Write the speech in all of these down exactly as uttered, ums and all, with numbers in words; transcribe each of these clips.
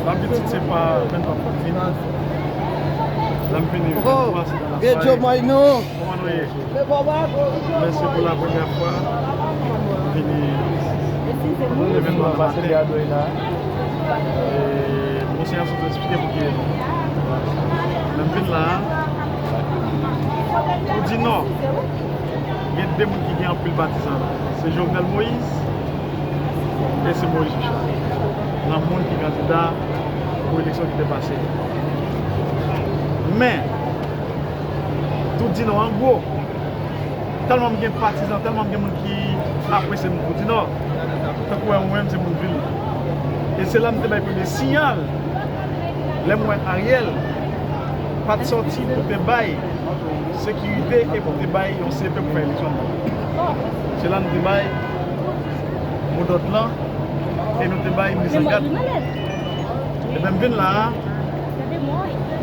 Dabitid se pa menm pa pou vin. Lè m vini, m pase nan Lasway. Kòman nou ye? Men se pou la premyè fwa m vini evènman nan maten. E Monseyè sot eksplike pou ki rezon. Lè m vin la a, pou di nò, gen de moun ki gen anpil patizan. Se Jovenel Moïse e se Moïse Jean Charles. Nan moun ki kandida pou eleksyon ki te pase. Men, tout di nò an gwo, tèlman m gen patizan, tèlman m gen moun ki apresye m pou di nò, tankou wè mwen menm se moun vil. E se la m te bay premye siyal, lè m wè Ariel pa t sòti pou te bay sekirite e pou te bay yon C P pou fè eleksyon nan. Se la nou te bay modòd lan e nou te bay mizangad. Ebyen, m vin la a,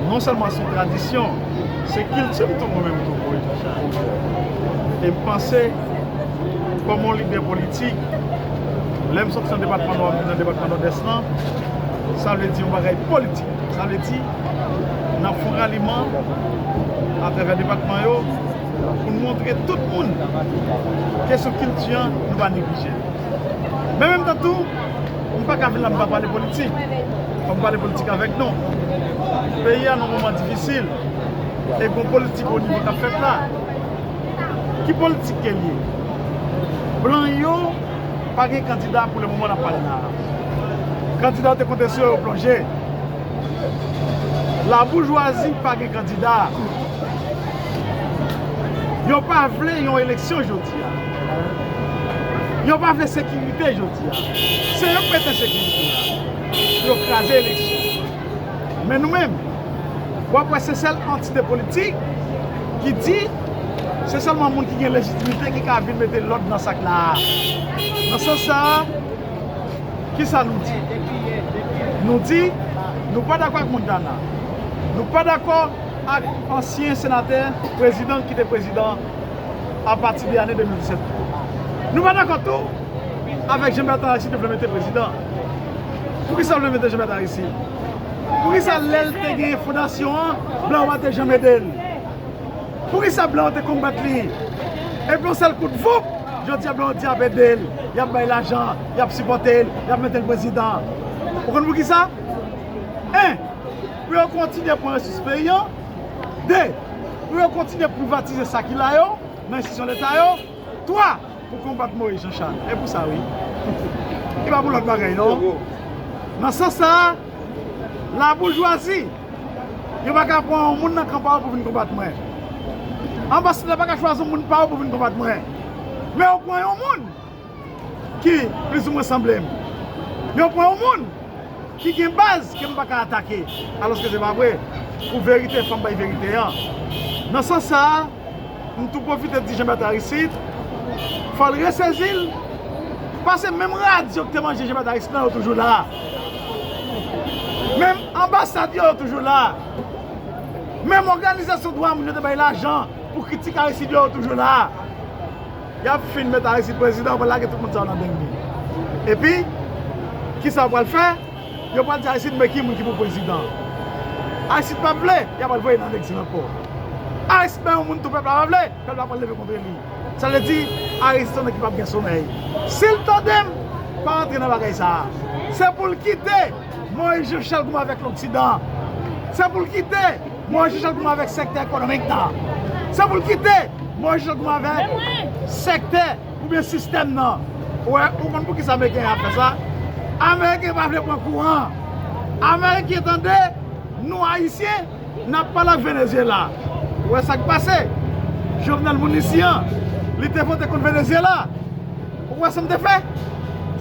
non sèlman se yon tradisyon, se kilti m tou mwen menm tou, Moïse Jean Charles. E m panse, kòm yon lidè politik, lè m sòti nan depatman Nò, m vin nan depatman Nòdès lan, sa vle di yon bagay politik. Sa vle di, n ap fè yon raliman atravè depatman yo pou n montre tout moun kesyon kilti an, nou pa neglije l. Men menm tan tou, m pa ka vin la m pa pale politik. Fò m pale politik avèk nou. Peyi a nan moman difisil. E gon politik o nivo k ap fèt la. Ki politik ke l ye? Blan yo pa gen kandida pou le moman n ap pale la a. Kandida yo te konte sou yo, yo plonje. Laboujwazi pa gen kandida. Yo pa vle yon eleksyon jodi a. Yo pa vle sekirite jodi a. Se yo k mete sekirite a. Yo kraze eleksyon. Men nou menm, w ap wè se sèl antite politik ki di se sèlman moun ki gen lejitimite ki ka vin mete lòd nan sa k la a. Nan sans sa a, kisa nou di? Nou di, nou pa dakò ak Montana. Nou pa dakò ak ansyen senatè, prezidan ki te prezidan apati de ane de mil disèt. Nou pa dakò tou avèk Jean Bertrand Aristide yo vle mete prezidan. Poukisa yo vle mete Jean Bertrand Aristide? Poukisa lè l te gen fondasyon an, blan yo pa te janm ede l? Poukisa blan yo te konbat li? Epi yon sèl kout voup, jodi a blan yo di y ap ede l, y ap bay lajan, y ap sipòte l, y ap mete l prezidan. Ou konn poukisa? En, pou yo kontinye pran resous peyi an. De, pou yo kontinye privatize sa ki la yo nan enstitisyon leta yo. Twa, pou konbat Moïse Jean Charles. E pou sa, wi. E pa pou lòt bagay, non. Nan sans sa a, laboujwazi, yo pa ka pran yon moun nan kan pa yo pou vin konbat mwen. Anbasadè pa ka chwazi yon moun pa yo pou vin konbat mwen. Men yo pran yon moun ki plizoumwen sanble m. Yo pran yon moun ki gen baz ke m pa ka atake. Alòske se pa vre. Pou verite, fò m bay verite an. Nan sans sa a, m tou pwofite di Jean Bertrand Aristide, fò l resezi l, paske menm radyo ki te manje Jean Bertrand Aristide lan, yo toujou la. Menm anbasad yo, yo toujou la. Menm òganizasyon dwa moun yo te bay lajan pou kritike Aristide yo, yo toujou la. Y ap fin met Aristide prezidan, yo pral lage tout moun sa yo nan deng li. Epi, kisa yo pral fè? Yo pral di Aristide, men ki moun ki pou prezidan? Aristide p ap vle, y ap al voye l nan egzil ankò. Aristide pa yon moun tou pèp la pa vle, pèp la pral leve kont li. Sa vle di, Aristide se yon nèg ki p ap gen somèy. Si l tande m, pa rantre nan bagay sa a. Se pou l kite Moïse Jean Charles goumen avèk Loksidan. Se pou l kite Moïse Jean Charles goumen avèk sektè ekonomik la. Se pou l kite Moïse Jean Charles goumen avèk sektè oubyen sistèm nan. Ou wè, ou konn poukisa Ameriken ap fè sa? Ameriken pa vle pran kouran. Ameriken tande, nou Ayisyen, n ap pale ak Venezyela. Ou wè sa k pase? Jovenel Moïse an, li te vote kont Venezyela. Ou wè sa m te fè?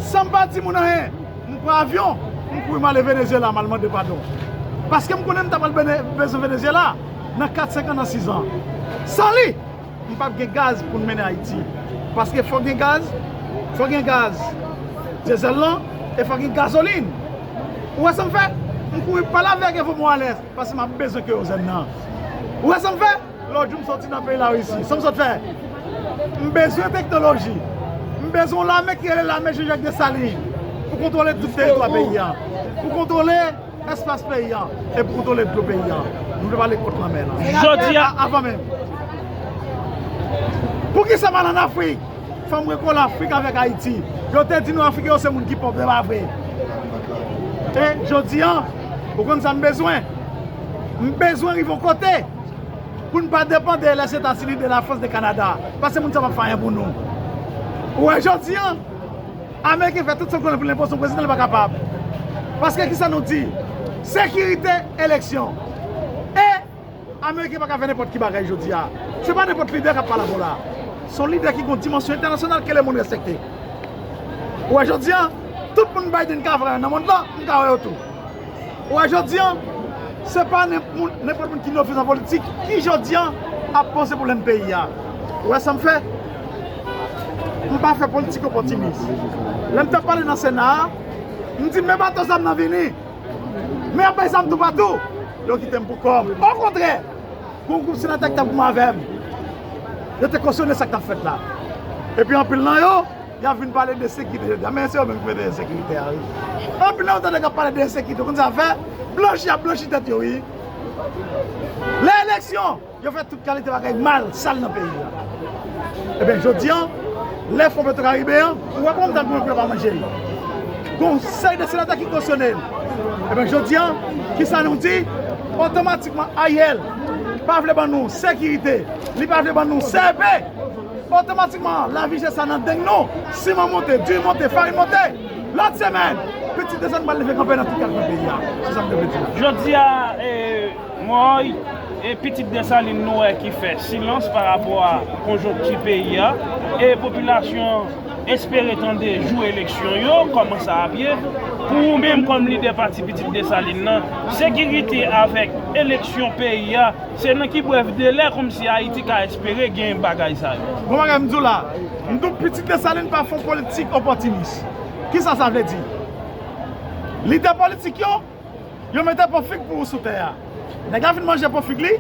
San m pa di moun anyen, m pran avyon, m kouri m ale Venezyela, m al mande padon. Paske m konnen m ta pral bene-, bezwen Venezyela nan kat, senk an, nan sis an. San li, m p ap gen gaz pou n mennen Ayiti. Paske fò gen gaz, fò gen gaz dyezèl lan, e fò gen gazolin. Ou wè sa m fè? M kouri pale avèk Evo Morales, paske m ap bezwen kerozèn nan. Ou wè sa m fè? Lòt jou m sòti nan peyi Larisi. Sa m sot fè? M bezwen teknoloji. M bezwen yon lame ki rele lame Jean Jacques Dessalines pou kontwole tout teritwa peyi a. Pou kontwole espas peyi an e pou kontwole dlo peyi an. Nou vle pale kont lanmè lan. Jodi a, avan menm. Poukisa m al ann Afrik? Fò m rekole Afrik avèk Ayiti. Yo te di nou Afriken yo se moun ki pòv, se pa vre. E jodi an, ou konn sa m bezwen? M bezwen rive yon kote pou n pa depann de Lèzetazini, de Lafrans, de Kanada. Paske moun sa p ap fè anyen pou nou. Ou wè jodi an, Ameriken fè tout sa l konnen pou l enpoze yon prezidan, li pa kapab. Paske kisa nou di? Sekirite, eleksyon. E Ameriken pa ka fè nenpòt ki bagay jodi a. Se pa nenpòt lidè k ap pale avè w la. Se yon lidè ki gen yon dimansyon entènasyonal ke lemonn respekte. Ou wè jodi a, tout moun Biden ka vre nan mond lan, m ka wè yo tou. Ou wè jodi a, se pa nen-, moun, nenpòt moun ki nan ofis an politik ki jodi a ap poze pwoblèm peyi a. Ou wè sa m fè? M pa fè politik opòtinis. Lè m t ap pale nan Sena a, m di men bato zam nan vini. Men y ap bay zam toupatou. Yo kite m pou kò m. Okontrè, gen yon gwoup senatè ki t ap goumen avè m. Yo te kosyone sa k t ap fèt la. Epi anpil nan yo, y ap vin pale de sekirite jodi a. Men se yo menm ki mete ensekirite a, wi. Anpil nan yo tande k ap pale de ensekirite. Ou konn sa fè? Blanchi, y ap blanchi tèt yo, wi. Lè eleksyon, yo fè tout kalite bagay mal, sal nan peyi a. Ebyen, jodi a, lè Fon Petro Karibe an, ou wè kòman m t ap goumen pou yo pa manje l. Gon seri de senatè ki kosyone l. Ebyen, jodi a, kisa nou di? Otomatikman, Ariel pa vle ban nou sekirite, li pa vle ban nou C E P. Otomatikman, lavi chè sa nan deng nou. Siman monte, diri monte, farin monte. Lòt semèn, pitit Desalin pral leve kanpe nan tout kat kwen peyi a. Se sa m te vle di la. Jodi a, e, Mòy, e, pitit Desalin nou wè ki fè silans pa rapò a konjonkti peyi a. E popilasyon espere tande jou eleksyon yo, kòman sa ap ye. Pou ou menm kòm lidè pati pitit Desalin nan, sekirite avèk eleksyon peyi a, se nan ki brèf delè kòmsi Ayiti ka espere gen bagay sa yo? Bon bagay m di w la, m di w pitit Desalin pa fè yon politik opòtinis. Kisa sa vle di? Lidè politik yo, yo mete po fig pou ou sou tè a. Nèg la fin manje po fig li,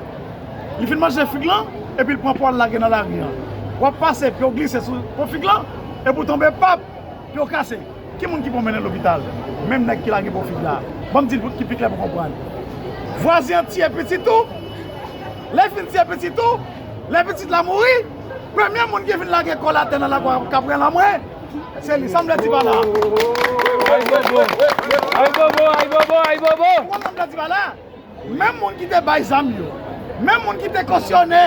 li fin manje fig lan, epi l pran po l lage nan lari an. W ap pase, pye w glise sou po fig lan, epi w tonbe pap, pye w kase. Ki moun ki pou mennen lopital? Menm nèg ki lage po fig la. Ban m di l pou ki pi klè pou konprann. Vwazen an tiye pitit ou. Lè l fin tiye pitit ou, lè pitit la mouri, premye moun ki vin lage kò l atè nan lakou a k ap rele anmwe, se li. Sa m vle di pa la? Ayibobo! Ayibobo! Ayibobo! Ayibobo! Ou konn sa m vle di pa la? Menm moun ki te bay zam yo, menm moun ki te kosyone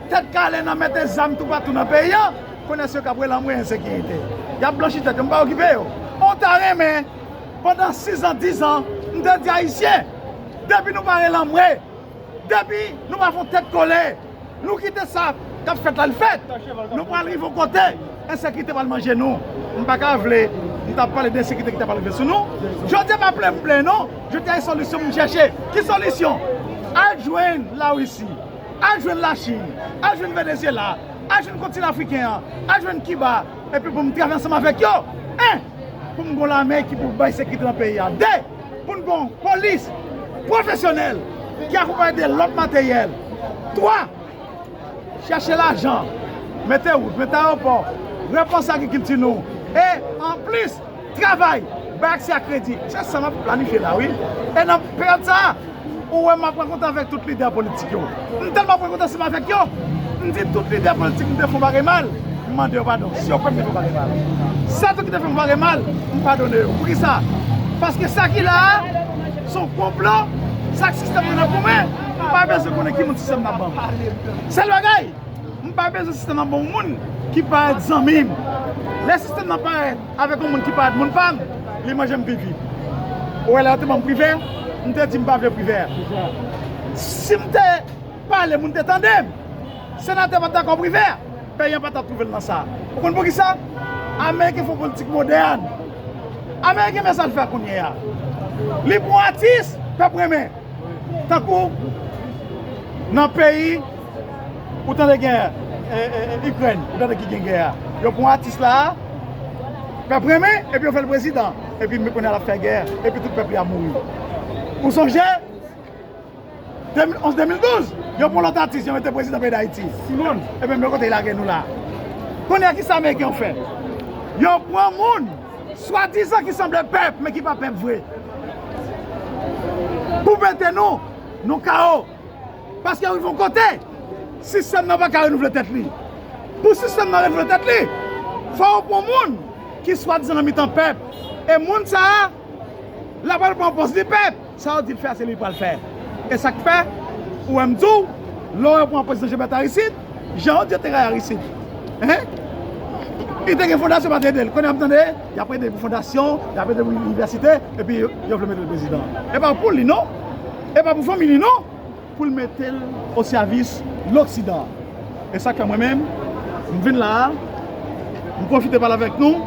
tèt kale nan mete zam toupatou nan peyi a, kounye a se yo k ap rele anmwe ensekirite. Y ap blanchi tèt yo, m pa okipe yo. On ta renmen, pandan sis an, diz an, m te di Ayisyen, depi nou pa rele anmwe, depi nou pa fè yon tèt kole, nou kite sa k ap fèt la, l fèt. Nou pral rive yon kote, ensekirite pral manje nou. M pa ka vle, m t ap pale de ensekirite ki ta pral rive sou nou. Jodi a pa plenn m plenn non. Jodi a e solisyon m chèche. Ki solisyon? Al jwenn Larisi, al jwenn Lachin, al jwenn Venezyela, al jwenn kontinan afriken an, al jwenn Kiba, epi pou m travay ansanm avèk yo. En, pou m gon lame ki pou bay sekirite nan peyi a. De, pou n gon polis pwofesyonèl ki akonpaye de lòt materyèl. Twa, chèche lajan, mete wout, mete ayewopò, repanse agrikilti nou. E anplis, travay, bay aksè a kredi. Se sa m ap planifye la, wi. E nan peryòd sa a, ou wè m ap rankontre avèk tout lidè politik yo. M tèlman ap rankontre ansanm avèk yo, m di tout lidè politik m te fè yon bagay mal, m mande yo padon. Si yo kwè m te fè yon bagay mal, sèt ou ki te fè m yon bagay mal, m padone yo. Poukisa? Paske sa ki la a, se yon konplo, sa k sistèm nan nan goumen, m pa bezwen konnen ki moun sistèm nan ban m. Sèl bagay, m pa bezwen sistèm nan ban yon moun ki parèt zanmi m. Lè sistèm nan parèt avèk yon moun ki parèt moun pa m, li manje m pi vit. Ou wè lè yo te ban m Privè, m te di m pa vle Privè. Si m te pale, moun te tande m, senatè pa t dakò Privè, peyi an pa t ap twouve l nan sa. Ou konn poukisa? Ameriken fè yon politik modèn. Ameriken men sa l fè kounye a. Li pran atis, pèp renmen. Tankou nan peyi, ou tande gen, e, e, e, Ikrèn, ou tande ki gen gè a. Yo pran atis la a, pèp renmen, epi yo fè l prezidan. Epi men kounye a l ap fè gè, epi tout pèp li ap mouri. Ou sonje, de mil onz de mil douz, yo pran lòt atis, yo mete prezidan peyi Dayiti. Simon. Epi men kote y lage nou la. Kounye a, kisa Ameriken yo fè? Yo pran moun swadizan ki sanble pèp, men ki pa pèp vre. pou mete nou nan kawo. Paske rive yon kote, sistèm nan pa ka renouvle tèt li. Pou sistèm nan renouvle tèt li, fò yo pran moun ki swadizan nan mitan pèp. E moun sa a, l ap al pran pòz li pèp. Sa yo di l fè a, se li pral fè. E sa k fè, ou wè m di w, lè w pran prezidan Jean-Bertrand Aristide, jan yo di yo te rayi Aristide. Hein? Li te gen fondasyon, pa te ede l. Kounye a m tande, y ap ede l pou fondasyon, y ap ede l pou inivèsite, epi yo, yo vle mete l prezidan. E pa pou li, non. E pa pou fanmi li, non. Pou l mete l o sèvis Loksidan. E sa k fè mwen menm, m vin la a, m pwofite pale avèk nou.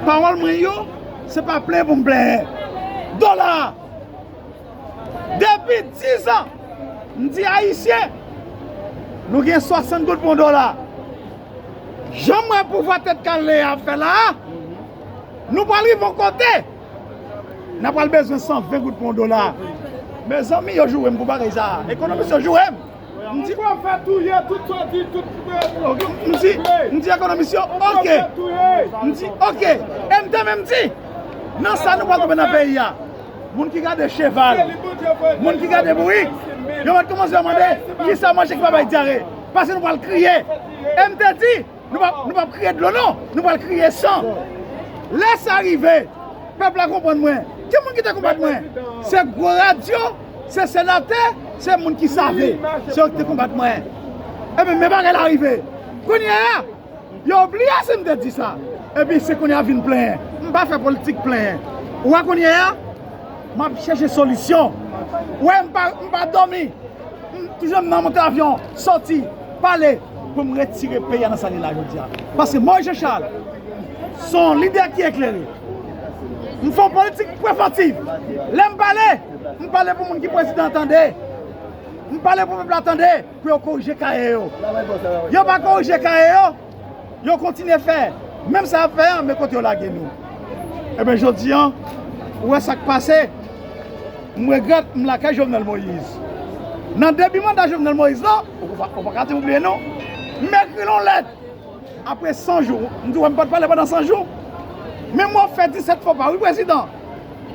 Pawòl mwen yo, se pa plenyen pou m plenyen. Dola! Depi diz an, m di Ayisyen, nou gen swasant goud pou yon dola. Jan m wè pouvwa tèt kale a ap fè la a, nou pral rive yon kote, n a pral bezwen san ven goud pou yon dola. Mezanmi, yo joure m pou bagay sa a. Ekonomis yo joure m. M di, m di, m di ekonomis yo, oke. M di, oke. E m te menm di, nan sa nou pral tonbe nan peyi a. Moun ki gade cheval, moun ki gade bourik, yo mèt kòmanse mande, kisa manje ki pa bay dyare? Paske nou pral kriye. E m te di, nou p ap, nou p ap kriye dlo, non, nou pral kriye san. Lè sa rive, pèp la konprann mwen. Ki moun ki te konbat mwen? Se gwo radyo, se senatè, se moun ki save. Se yo ki te konbat mwen. Ebyen, men bagay la rive. Kounye a, yo bliye si m te di sa. Epi se kounye a vin plenyen. M pa fè politik plenyen. Ou wè kounye a, m ap chèche solisyon. Ou wè, m pa, m pa dòmi. M toujou nan monte avyon, sòti, pale pou m retire peyi a nan sa li la jodi a. Paske Moïse Jean Charles se yon lidè ki eklere. M fè yon politik prevantiv. Lè m pale, m pale pou moun ki prezidan tande. M pale pou pèp la tande, pou yo korije kaye yo. Yo pa korije kaye yo, yo kontinye fè menm sa y ap fè an, men kote yo lage nou. Ebyen, jodi an, ou wè sa k pase, m regrèt m lakay Jovenel Moïse. Nan debi manda Jovenel Moïse lan, ou pa, ou pa ka di m bliye non, m ekri l yon lèt. Apre san jou, m di w m pa t pale pandan san jou. Men m wè w fè disèt fo pa, wi, prezidan.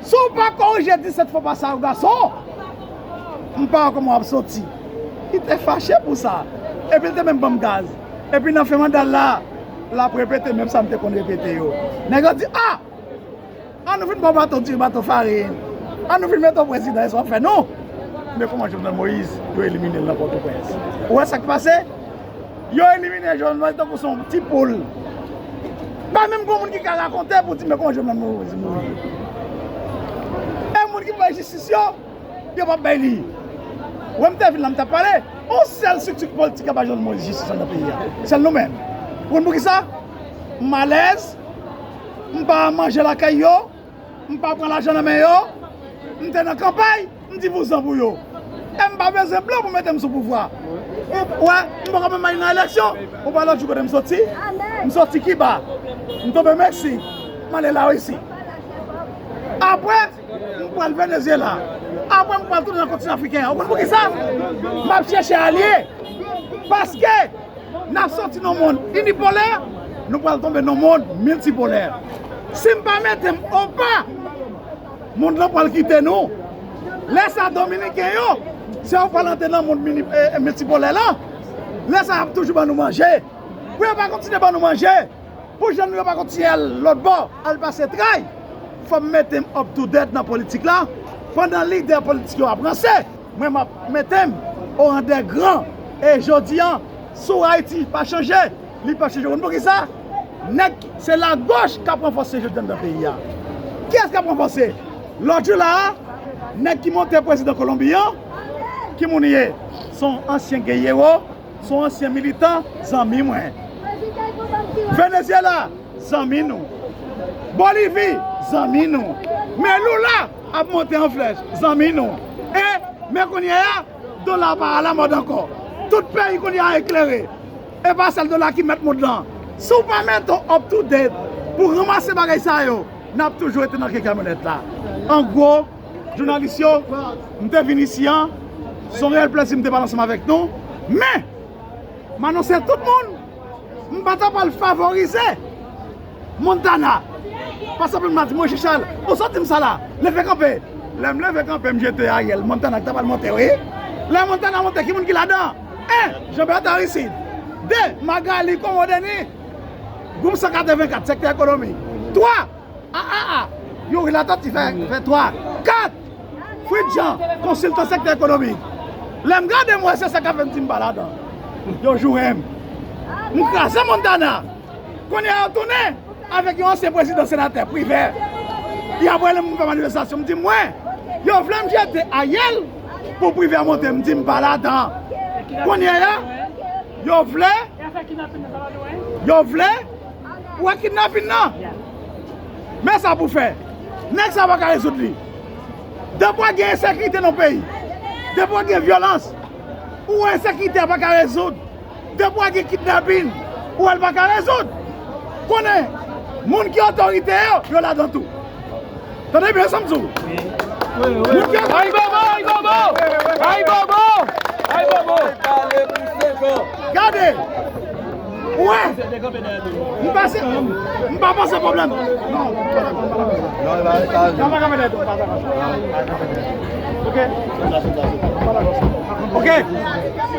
Si w pa korije disèt fo pa sa yo, gason, m pa wè kòman w ap soti. Li te fache pou sa. Epi l te menm ban m gaz. Epi nan fen manda l la, l ap repete menm sa m te konn repete yo. Nèg yo di, a! An nou vin ba w baton diri, baton farin. An nou vin mete w prezidan, e sa w ap fè nou. Men kòman Jovenel Moïse, yo elimine l nan Pòtoprens. Ou wè sa k pase? Yo elimine Jovenel Moïse tankou se yon ti poul. Pa menm gen moun ki ka rakonte pou di men kòman Jovenel Moïse mouri. E moun ki bay jistis yo, yo p ap bay li. Ou wè m te vin la, m t ap pale. On sèl estrikti politik k ap bay Jovenel Moïse jistis anndan peyi a. Sèl nou menm. Ou konn poukisa? M alèz, m pa manje lakay yo, m pa pran lajan nan men yo, m te nan kanpay, m di vouzan pou yo. E m pa bezwen blan pou mete m sou pouvwa. Ou wè, m poko menm al nan eleksyon. Ou pa lòt jou kote m soti? M soti Kiba. M tonbe Meksik. M ale Larisi. Apre, m pral Venezyela. Apre, m pral tounen nan kontinan afriken an. Ou konn poukisa? M ap chèche alye. Paske n ap soti nan yon mond inipolè, nou pral tonbe nan yon mond miltipolè. Si m pa mete m opa, mond lan pral kite nou. Lè sa, dominiken yo, se yo pral antre nan mond mini-, e, e, miltipolè la. Lè sa, y ap toujou ban nou manje. Pou yo pa kontinye ban nou manje, pou jèn nou yo pa kontinye al lòt bò, al pase tray, fò m mete m up to date nan politik la, pandan lidè politik yo ap ranse. Mwen, m ap mete m o ran dè gran. E jodi an, si w Ayiti pa chanje, li p ap chanje. Ou konn poukisa? Nèg, se lagoch k ap ranfòse jodi an nan peyi a. Kiyès k ap ranfòse? Lòt jou la a, nèg ki monte prezidan Kolonbi an, ki moun li ye? Se yon ansyen geyero, se yon ansyen militan, zanmi mwen. Venezyela, zanmi nou. Bolivi, zanmi nou. Men Lula ap monte an flèch, zanmi nou. E, men kounye a, dola pa alamòd ankò. Tout peyi kounye a eklere. E pa sèl dola ki mèt mond lan. Si w pa mete w up to date pou ranmase bagay sa yo, n ap toujou rete nan ke kamyonèt la. An gwo, jounalis yo, m te vin isi an, se yon reyèl plezi m te pale ansanm avèk nou. Men, m anonse tout moun, m pa ta pral favorize Montana. Paske anpil moun ap di, Moïse Jean Charles, ou sot di m sa la, leve kanpe. Lè m leve kanpe, m jete Ariel, Montana ki ta pral monte, wi. Lè Montana monte, ki moun ki ladan? En, Jean Bertha Aristide. De, Magalie Comodeni, gwoup san katrevenkat, sektè ekonomik. Twa, A A A, Youri Latortue fè, fè twa. Kat, Fritz Jean, konsiltan sektè ekonomik. Lè m gade, m wè se sa k ap fè m di m pa ladan. Yo joure m. M kraze Montana. Kounye a, yo tounen avèk yon ansyen prezidan senatè, Privert. Y ap rele m pou fè manifestasyon. M di, mwen, yo vle m jete Ariel pou Privert monte. M di, m pa ladan. Kounye a, yo vle, yo vle pou wè kidnapin nan. Men sa pou fè. Nèg sa pa ka rezoud li. Depi w gen ensekirite nan peyi, depi w gen vyolans, ou wè ensekirite a pa ka rezoud. Depi w gen kidnapin, ou wè l pa ka rezoud. Konnen, moun ki otorite yo, yo ladan tou. Tande byen sa m di w. Moun ki otorite. Ayibobo, ayibobo! Ayibobo! Ayibobo! Gade! Ou wè? M pase, m pa panse pwoblèm. Non, m pa dakò, m pa dakò. Nan, pa ka fè dèyè tou, m pa dakò. Ok. Ok.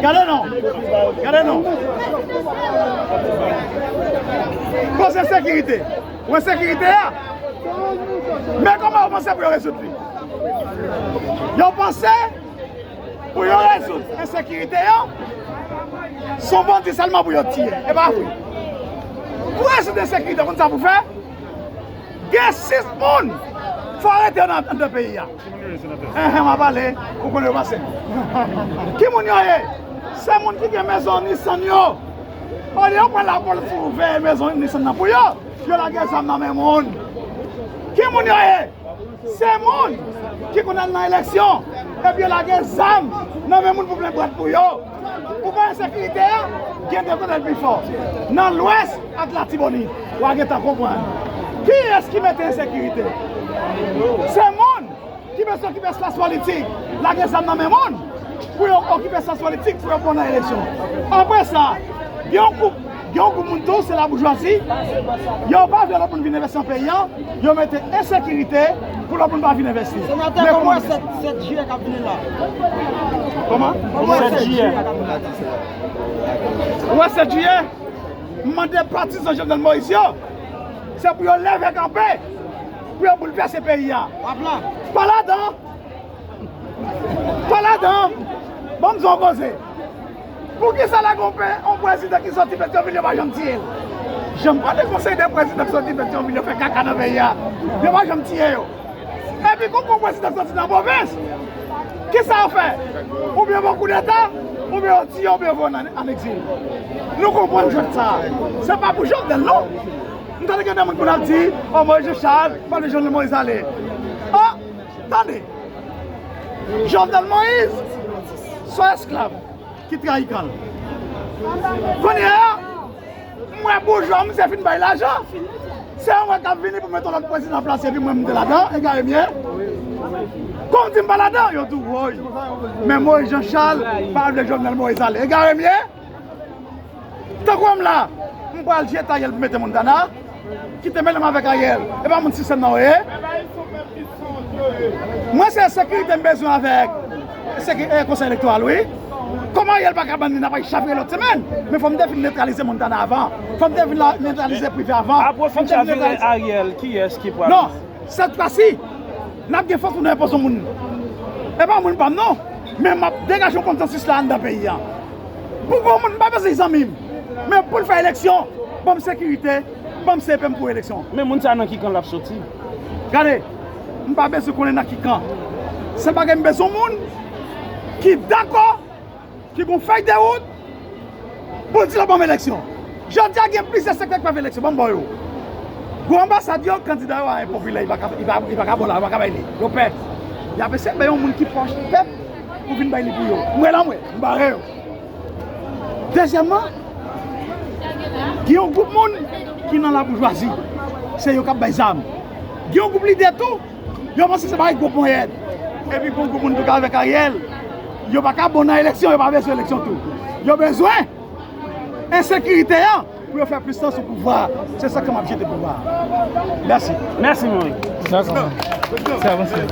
Gade non. Gade non. Koze sekirite. Ou ensekirite a. Men kòman yo panse pou yo rezoud li? Yo panse pou yo rezoud ensekirite yo, se yon bandi sèlman pou yo tiye. E pa vre. Pou rezoud ensekirite, konn sa pou fè? Gen sis moun fò arete yo nan, anndan peyi a. Enhen, m ap pale, ou konnen yo pase. Ki moun yo ye? Se moun ki gen mezon Nissan yo. Olye yo pran lapolis pou veye mezon Nissan nan pou yo, yo lage zam nan men moun. Ki moun yo ye? Se moun ki konn al nan eleksyon, epi yo lage zam nan men moun pou plen bwat pou yo. Ou pa ensekirite a, gen de kote l pi fò. Nan Lwès ak Latibonit, w a gentan konprann. Kiyès ki mete ensekirite? Se moun ki bezwen okipe espas politik, lage zam nan men moun pou yo okipe espas politik, pou yo pran nan eleksyon. Apre sa, gen yon gwoup, gen yon gwoup moun tou, se laboujwazi, yo pa vle lòt moun vin envesti nan peyi a, yo mete ensekirite pou lòt moun pa vin envesti. Senatè, kòman w wè sèt, sèt jiyè k ap vini la? Kòman? Kòman w wè sèt jiyè k ap vini la? Ou wè sèt jiyè? M mande patizan Jovenel Moïse yo, se pou yo leve kanpe, pou yo boulvèse peyi a. W ap la? Pa ladan. Pa ladan. Ban m di w yon koze. Poukisa lè gen yon pe-, yon prezidan ki soti Petyonvil, yo pa janm tiye l? Janm pale konsèy de prezidan ki soti Petyonvil, yo fè kaka nan peyi a. Yo pa janm tiye yo. Epi, kon, kon prezidan soti nan pwovens, kisa yo fè? Oubyen yo fè koudeta, oubyen yo tiye, oubyen yo voye an, an egzil. Nou konprann jwèt sa a. Se pa pou Jovenel, non. M tande gen de moun ki konn ap di, o, Moïse Jean Charles, pa vle Jovenel Moïse ale. O, tande. Jovenel Moïse, se yon esklav ki trayi kan l. Kounye a, m wè boujwa misye fin bay lajan. Se yon mwen k ap vini pou mete yon lòt prezidan an plas, epi mwen m te ladan, egare m ye. Kon m di m pa ladan, yo di w, woy. Men Moïse Jean Charles pa vle Jovenel Moïse ale. Egare m ye. Tankou m la, m pral jete Ariel pou mete Montana, ki te mele m avèk Ariel. E pa moun sistèm nan w ye. Mwen se sekirite m bezwen avèk seki-, eh, konsèy elektoral, wi. Kòman Ariel pa ka ban li, n ap al chavire lòt semèn? Men fò m te fin netralize Montana avan. Fò m te fin la, netralize Privé avan. Apre w fin chavire Ariel, kiyès ki pral? Non, sèt fwa si, n ap gen fòs pou nou enpoze moun. E pa moun pa m, non. Men m ap degaje yon konsansis la anndan peyi a. Pou bon moun, m pa bezwen zanmi m. Men pou l fè eleksyon, ban m sekirite, ban m C P M pou eleksyon. Men moun sa nan ki kan l ap soti? Gade, m pa bezwen konnen nan ki kan. Se bagay m bezwen moun ki dakò, ki gon fèy de wout, pou l di l ap ban m eleksyon. Jodi a gen plizyè sektè k pa vle eleksyon, ban m ba yo. Gwo anbasad yo, kandida yo a enpopilè, li pa ka, li pa, li pa ka bon la, yo pa ka bay li. Yo pè. Y ap eseye bay yon moun ki pwòch pèp pou vin bay li pou yo. M wè la, m wè, m bare yo. Dezyèmman, gen yon gwoup moun ki nan laboujwazi. Se yo k ap bay zam. Gen yon gwoup lidè tou, yo panse se bagay gwo ponyèt. Epi pou gwoup moun tou k avèk Ariel, yo pa ka bon nan eleksyon, yo pa bezwen eleksyon tou. Yo bezwen ensekirite a pou yo fè plis tan sou pouvwa a. Se sa k ap jete pouvwa a. Mèsi. Mèsi, Moïse. Dakò. Se avanse.